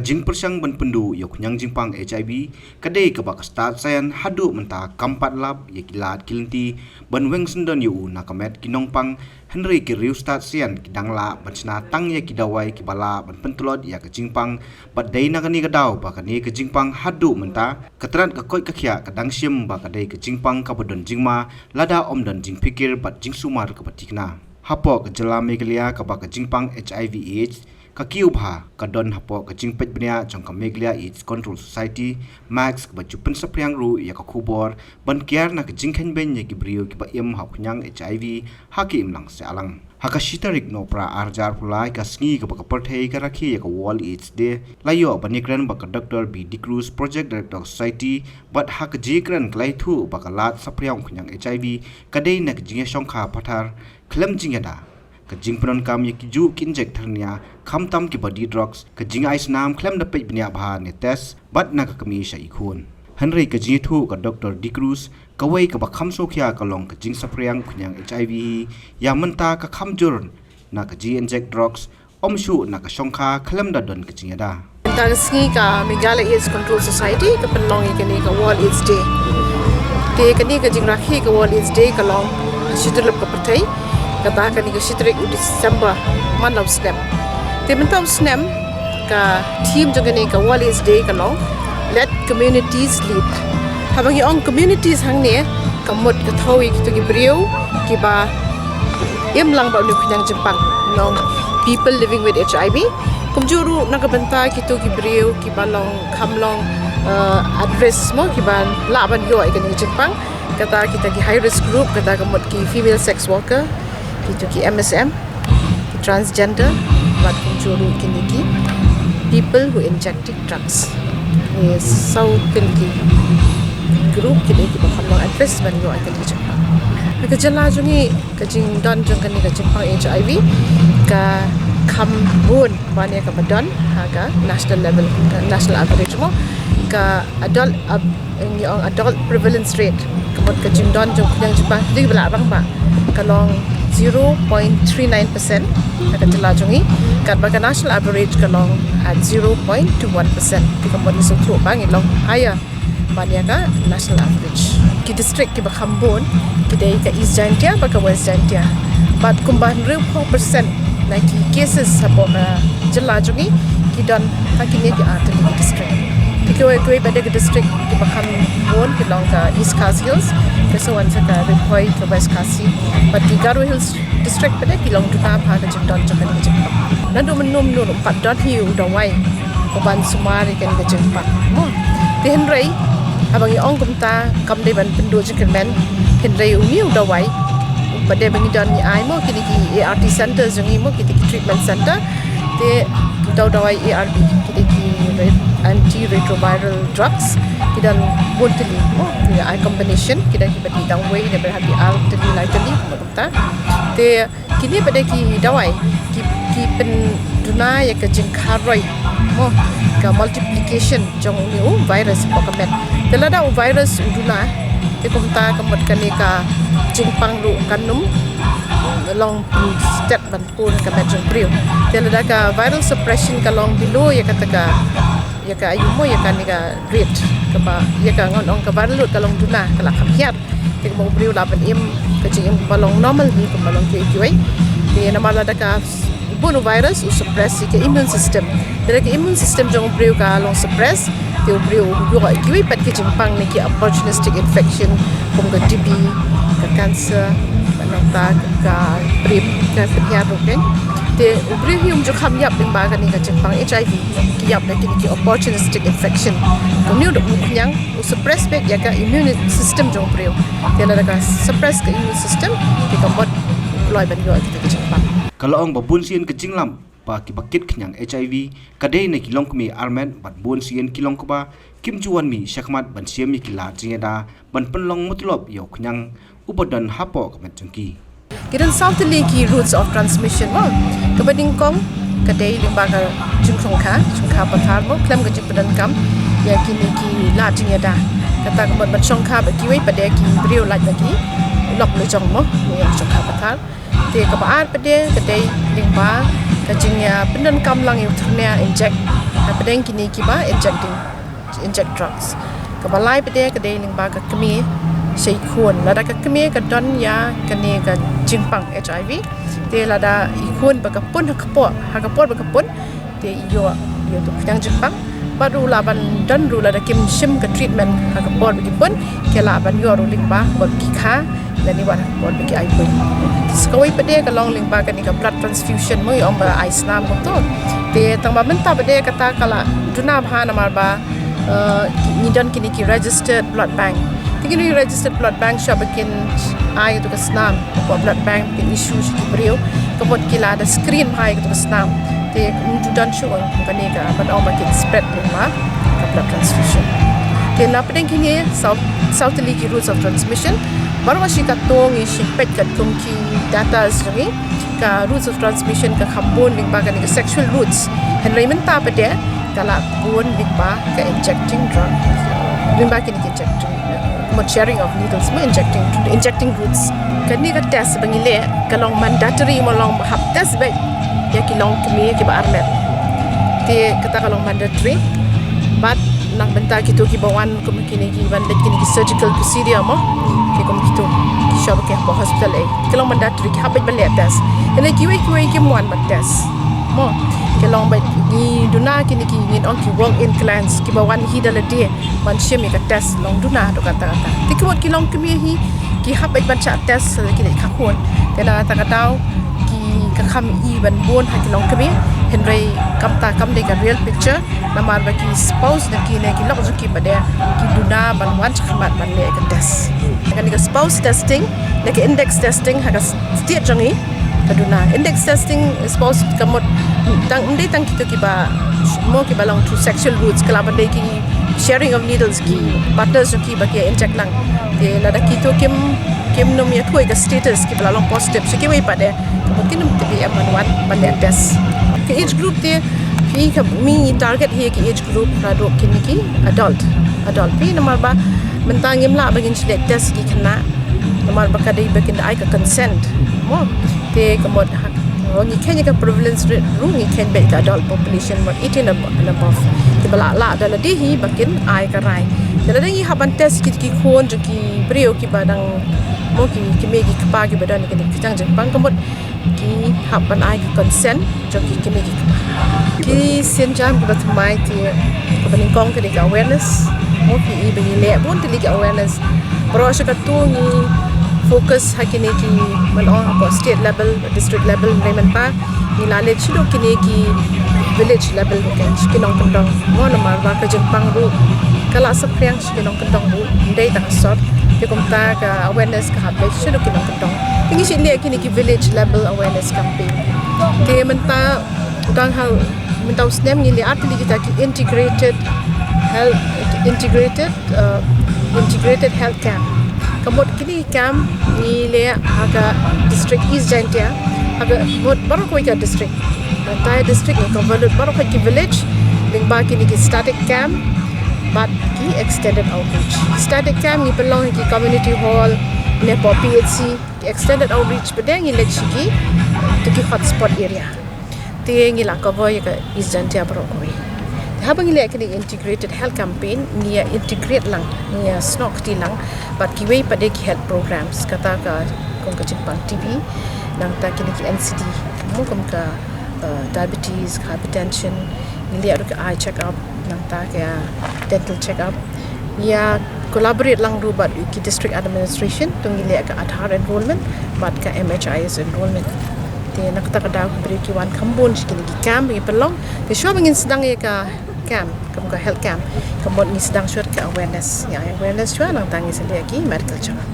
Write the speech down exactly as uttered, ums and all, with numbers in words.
Jingpyrshang ban pynduh ïa u khñiang jingpang HIV ka dei kaba ka stad saian haduh mynta kam pat lap ïa ki lad ki lynti ban weng syndon ïa u na ka met ki nongpang, hynrei ki riewstad saian ki dang lah ban shna tang ïa ki dawai kiba lah ban pyntlot ïa ka jingpang. Bad dei na kane ka daw ba kane ka jingpang haduh mynta ka tnat ka koit ka khiah ka dang shim ba ka dei ka jingpang kaba don jingma lada ym don jingpynkiew bad jingsumar kaba thikna. Hapoh ka jylla Meghalaya kaba ka jingpang HIV AIDS ka kiew bha, ka don hapoh ka jingpeit bniah jong ka Meghalaya AIDS Control Society, MACS, kaba ju pynsaphriang ruh ïa ka khubor ban kiar na ka jingkheiñ beiñ ïa ki briew kiba im ha u khñiang HIV ha ki imlang sahlang. Ha ka shi tarik Nohprah ar hajar arphew lai, ka sngi kaba ka pyrthei ka rakhe ïa ka World AIDS Day, la ïoh ban ïakren bad ka Doctor B D'Cruz, Project Director Society, bad ha ka jingkren ka la ïathuh ba ka lad saphriang u khñiang HIV ka dei na ka jingïashongkha pathar khlem jingïada, ka jingpyndonkam ïa ki juh ki injek thyrnia khamtam kiba dih drugs, ka jingai snam khlem da peit bniah bha ne test, bad na ka kmie sha i khun. Hynrei ka jingïathuh ka Doctor D'Cruz, kawei kaba kham sngewkhia ka long ka jingsaphriang u khñiang HIV hi ïa mynta ka kham jur na ka jinginjek drugs, ym shuh na ka shongkha khlem da don ka jingïada. Mynta ka sngi ka Meghalaya AIDS Control Society ka pynlong ïa kane ka World AIDS Day. Te kane ka jingrakhe ka World AIDS Day ka long ha shi tylli ka pyrthei, kata kane ka shi tarik u December man la u snem. Te mynta u snem ka theme jong kane ka World AIDS Day ka long Let Communities Lead. Haba ngi ong communities hangne ka mut ka thaw ïa kito ki briew kiba im lang bad une u khñiang jingpang, nong people living with HIV. Kumjuh ruh na ka bynta kito ki briew kiba long kham long, eh, at risk mo, kiba lah ban ïoh ïa kane ka jingpang. Kata kita ki high risk group, kata ka mut ki female sex worker, kito ki MSM, ki transgender, bad kumjuh ruh kine ki people who injecting drugs. Ngi saw kine ki group kine kiba kham long at risk ban ïoh ïa kane ka jingpang. Ha ka jylla jong ngi ka jingdon jong kane ka jingpang HIV ka kham bun ban ïa kaba don ha ka national level, ka national average mo. Ka adult, ab- ngi ong adult prevalence rate, ka mut ka jingdon jong u khñiang jingpang dei ba la rangbah, ka long zero point three nine percent ha ka jylla jong ngi, katba ka national average ka long at zero point two one percent. Te ka mut ngi sngewthuh ba ngi long higher ban ïa ka national average. Ki district kiba kham bun ki dei ka East Jaintia bad ka West Jaintia. Bad kumba hynriewphew percent na ki cases hapoh ka jylla jong ngi ki don ha kine ki artylli ki district. Te kiwei kiwei pat de ki district kiba kham bun ki long ka East Khasi Hills, ka Siang, ka Ri Bhoi, ka West Khasi, bad ki Garo Hills district pat de ki long duna bha ha ka jingdon jong kane ka jingpang. Naduh mynno mynno ruh ym pat don hi u dawai uban sumar ïa kane ka jingpang mo. Te hynrei haba ngi ong kumta kam dei ban pynduh jingkyrmen, hynrei une u dawai pat de ba ngi don ngi ai mo, kine ki ART centers jong ngi mo, kine ki treatment center. Te uta u dawai ARB, kine ki re- antiretroviral drugs ki don bun tylli mo, ngi ai combination, ki don kiba dih dang wei, kiba dih ar tylli lai tylli mo kumta. Te kine pat de ki dawai ki, ki pynduna ïa ka jingkharoi mo, ka multiplication jong une u virus hapoh ka met. Te lada u virus u duna, te kumta ka mut kane ka jingpang ruh kan ym long pynstet ban pur ha ka met jong u briew. Te lada ka viral suppression ka long below ïa kata ka, ïa ka aïu mo, ïa kane ka rate kaba, ïa ka, ngan ong ka viral load ka long duna, ka la kham hiar. Te kumba u briew lah ban im ka jingim kaba long normal hi, kumba long kiwei kiwei. Te namar lada ka bun u virus u suppress ïa ka immune system. Te lada ka immune system jong u briew ka long suppress, te u briew u ïoh ïa kiwei pat ki jingpang ne ki opportunistic infection kum ka TB, ka cancer, bad nangta ka PrEP, ka pynhiar ruh kein. Te u briew hi um ju kham ïap lyngba kane ka jingpang HIV, ki ïap da kine ki opportunistic infection. Kumne u khñiang u suppress beit ïa ka immune system jong u briew. Te lada ka suppress ka immune system, te ka mut u kloi ban ïoh ïa kita ki jingpang. Ka la ong ba bunsien ka jinglap ba kiba kit khñiang HIV ka dei na ki longkmie armet, bad bunsien ki longkpa kim ju wan mih shakhmat ban shim ïa ki lad jingïada ban pynlong mutlop ïa u khñiang uba don hapoh ka met jong ki. Ki don saw tylli ki routes of transmission mo. Kaba nyngkong ka dei lyngba ka jingshongkha, shongkha pathar mo, khlem ka jingpyndonkam ïa kine ki lad jingïada. Kata ka mut ban shongkha bad kiwei pat de ki briew lait ba ki lok lajong mo, ïa shongkha pathar. Te kaba ar pat de ka dei lyngba ka jingïa pyndonkam lang ïa u thyrnia injek Hapdeng kine kiba injecting, inject drugs. Kaba lai pat de ka dei lyngba ka kmie sha i khun. Lada ka kmie ka don ïa kane ka jingpang H I V, te lada i khun ba ka pun ha ka por, ha ka por ba ka pun, te i ïoh, ïoh tu pynjang jingpang. Bad ruh lah ban don ruh lada kim shim ka treatment ha ka por ba ki pun, ki lah ban ïoh ruh lyngba ba ki kha lane wat ha ka por ba ki ai buiñ. Sa kawei pat de ka long lyngba kane ka blood transfusion, mo, ïa ong ba ai snam kumto. Te tang ba mynta pat de kata ka la duna bha namar ba, eh, ngi don kine ki registered blood bank. Te kine ki registered blood bank shuwa ba kin ai tu ka snam, ka blood bank, kin issue sha ki briew, ka mut ki la da screen bha ïa ka snam. Te ym ju don shuh kane ka ban ong ba kin spread lyngba ka blood transfusion. Te na pdeng kine saw, saw tylli ki routes of transmission. Baroh shi katto ngi shu peit katkum ki data jong ngi, ka routes of transmission ka kham bun lyngba kane ka sexual routes. Hynrei mynta pat de ka la bun lyngba ka injecting drug, lyngba kine ki injecting, mo, sharing of needles, mo, injecting, injecting routes. Kane ka test ba ngi leh ka long mandatory, mo, long hap test beit ïa ki longkmie kiba armet. Te kata ka long mandatory. Bad na ka bynta kito kiba wan kum kine ki ban leit kine ki surgical procedure, mo, ki kum kito, ki shuwa ba ki hap hospital, eh, ki long mandatory, ki hap beit ban leh test. Hynrei kiwei kiwei kim wan ban test, mo. Ki long beit, ngi duna kine ki, ngin ong ki walk-in clients, kiba wan hi da lade ban shim ïa ka test, long duna haduh katta katta. Te ki mut ki longkmie hi, ki hap beit ban shah test lada ki leit kha khun. Te na kata ka daw ki, ka kham i ban bun ha ki longkmie. Hynrei kumta kam dei ka real picture. Namar ba ki spouse jong ki ne ki lok jong ki pat de ki duna ban wan sha khmat ban leh ka test. Kane ka spouse testing ne ka index testing ha ka state jong ngi ka duna. Index testing, spouse, ka mut tang, ym dei tang kito kiba, mo, kiba long through sexual routes, ka lah ban dei ki sharing of needles, ki partners jong ki ba ki inject lang. Te lada kito kim, kim nym ïathuh ïa ka status, kiba la long positive, so kiwei pat de, ka mut kin ym tip ïa ban wan ban leh test. Ka age group te, phi, ka, ngi target hi ka age group naduh kine ki adult. Adult, phi, namar ba mynta ngim lah ba ngin shu leh test ki khynnah, namar ba ka dei ba kin da ai ka consent, mo. Te ka mut ha, ngi kheiñ ïa ka prevalence rate ruh, ngi kheiñ beit ka adult population, mo, eighteen and above, kiba la lah da lade hi ba kin ai ka rai. Te lada ngi hap ban test kito ki khun jong ki briew kiba dang, mo, ki, ki kmie ki kpa kiba don kine ki jingpang, ka mut ki hap ban ai ka consent jong ki kmie ki kpa. Ki sienjam kiba thymmai te, kaba nyngkong ka dei ka awareness, mo, phi i ba ngi leh bun tylli ki awareness. Baroh shi katto ngi focus ha kine ki, ban ong, hapoh state level, district level, hynrei mynta ngi la leit shaduh kine ki village level ruh, sha ki nongkyndong, mo, namar ba ka jingpang ruh ka la saphriang sha ki nongkyndong ruh, ym dei tang ha sor. Te kumta ka awareness ka hap beit shaduh ki nongkyndong. Te ngi shu leh kine ki village level awareness campaign. Te mynta, tang ha, mynta u snem ngi leh ar tylli kita ki integrated health, integrated, uh, integrated health camp. Ka mut kine ki camp ngi leh ha ka district East Jaintia, ha ka mut baroh kawei ka district. Ka entire district ngi cover lut baroh kawei ki village lyngba kine ki static camp bad ki extended outreach. Static camp ngi pynlong ha ki community hall ne hapoh P H C, ki extended outreach pat de ngi leit sha ki, to ki hotspot area. Te ngi la cover ïa ka East Jaintia baroh kawei. Te haba ngi leh kine integrated health campaign, ngi ïa integrate lang, ngi ïa snoh kti lang bad kiwei pat de ki health programs, kata ka, kum ka jingpang T B, nangta kine ki N C D, mo, kum ka, uh, diabetes, ka hypertension, ngi leh ruh ka eye check up, nangta ka dental check up. Ngi ïa collaborate lang ruh bad ki district administration, to ngi leh ka Aadhaar enrollment bad ka M H I S enrollment. Te na kata ka daw ki briew ki wan kham bun sha kine ki camp ba ngi pynlong. Te shuwa ba ngin sdang ïa ka camp, kum ka health camp, ka mut ngi sdang shuwa ka awareness. Ïa awareness shuwa, nangta ngi sa leh ki medical check up.